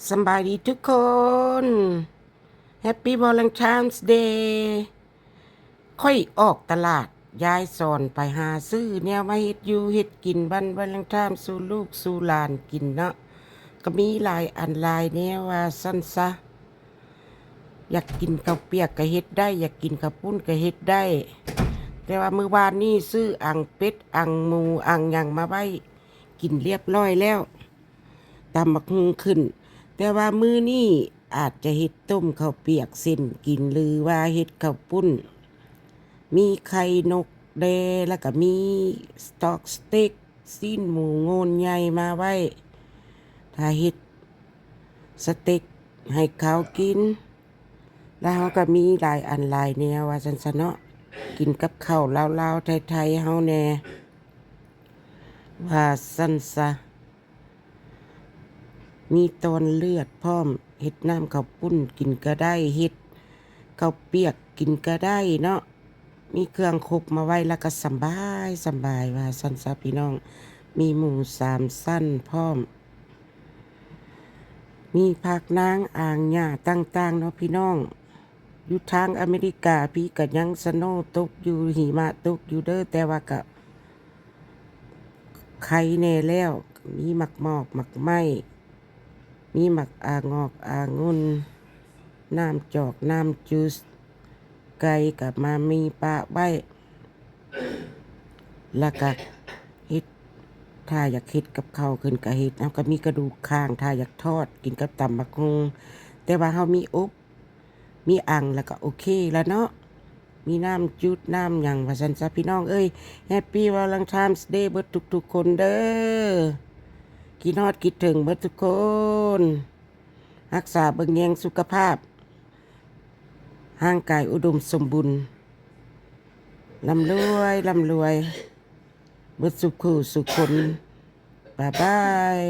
ສຳບາຍດີທຸກຄົນ Happy Valentine's Day ຂ້ອຍອອກຕະຫຼາດ ຍາຍສອນໄປຫາຊື້ແນວມາເຮັດຢູ່ເຮັດກິນວັນວາເລັນທາຍສູ່ລູກສູ່ຫຼານກິນເນາະ ກໍມີຫຼາຍອັນຫຼາຍແນວວ່າຊັ້ນຊະ. ຢາກກິນເຂົ້າປຽກກໍເຮັດໄດ້ ຢາກກິນເຂົ້າປຸ້ນກໍເຮັດໄດ້ ແຕ່ວ່າມື້ວານນີ້ຊື້ອັ່ງເປັດ ອັ່ງໝູ ອັ່ງຫຍັງມາໄວ້ກິນລຽບຮ້ອຍແລ້ວ ຕຳບັກຫຸ່ງຂຶ້ນ ແຕ່ວ່າມື້ນີ້ອາດຈະເຮັດຕົ້ມເຂົ້າປຽກເສັ້ນກິນ ຫຼືວ່າເຮັດເຂົ້າປຸ້ນ ມີໄຂ່ນົກແດ່ ແລ້ວກໍມີສະຕັອກສະເຕັກ ຊີ້ນໝູໂງ່ນໃຫຍ່ມາໄວ້ ຖ້າເຮັດສະເຕັກໃຫ້ເຂົາກິນ ແລ້ວເຮົາກໍມີຫຼາຍອັນຫຼາຍແນວວ່າຊັ້ນຊະເນາະ ກິນກັບເຂົ້າລາວໆໄທໆເຮົາແດ່ ວ່າຊັ້ນຊະ. ມີຕອນເລືອດພ້ອມ ເຮັດນ້ຳເຂົ້າປຸ້ນກິນກໍໄດ້ ເຮັດເຂົ້າປຽກກິນກໍໄດ້ເນາະ ມີເຄື່ອງຄົບມາໄວ້ ແລ້ວກໍສຳບາຍສຳບາຍວ່າຊັ້ນຊະພີ່ນ້ອງ ມີໝູສາມຊັ້ນພ້ອມ ມີຜັກນາງ ອ່າງຫຍ້າຕ່າງໆເນາະພີ່ນ້ອງ. ຢູ່ທາງອາເມລິກາພີ້ກະຍັງສະໂນຕົກຢູ່ ຫິມະຕົກຢູ່ເດີ ແຕ່ວ່າກະໄຄແດ່ແລ້ວ ມີໝາກໝອກ ໝາກໄມ້ ມີໝາກອາງອກອາງຸ່ນ ນ້ຳຈອກ ນ້ຳຈູສ ໄກ່ກະມາມີປະໄວ້ ແລ້ວກະເຮັດ ຖ້າຢາກເຮັດກັບເຂົ້າຂຶ້ນກະເຮັດ ເຮົາກະມີກະດູກຂ້າງ ຖ້າຢາກທອດກິນກັບຕຳບັກຫຸ່ງ ແຕ່ວ່າເຮົາມີອົບ ມີອັ່ງແລ້ວກໍໂອເຄລະເນາະ ມີນ້ຳຈູດນ້ຳຫຍັງວ່າຊັ້ນຊະພີ່ນ້ອງເອີຍ. Happy Valentine's Day ເບິດທຸກໆຄົນເດີ ຄິດຮອດຄິດເຖິງເບິດທຸກຄົນ ຮັກສາເບິ່ງແຍງສຸຂະພາບ ຮ່າງກາຍອຸດົມສົມບູນ ລ່ຳລວຍ ລ່ຳລວຍ ເບິດສູ່ຄູ່ສູ່ຄົນ ບາຍບາຍ.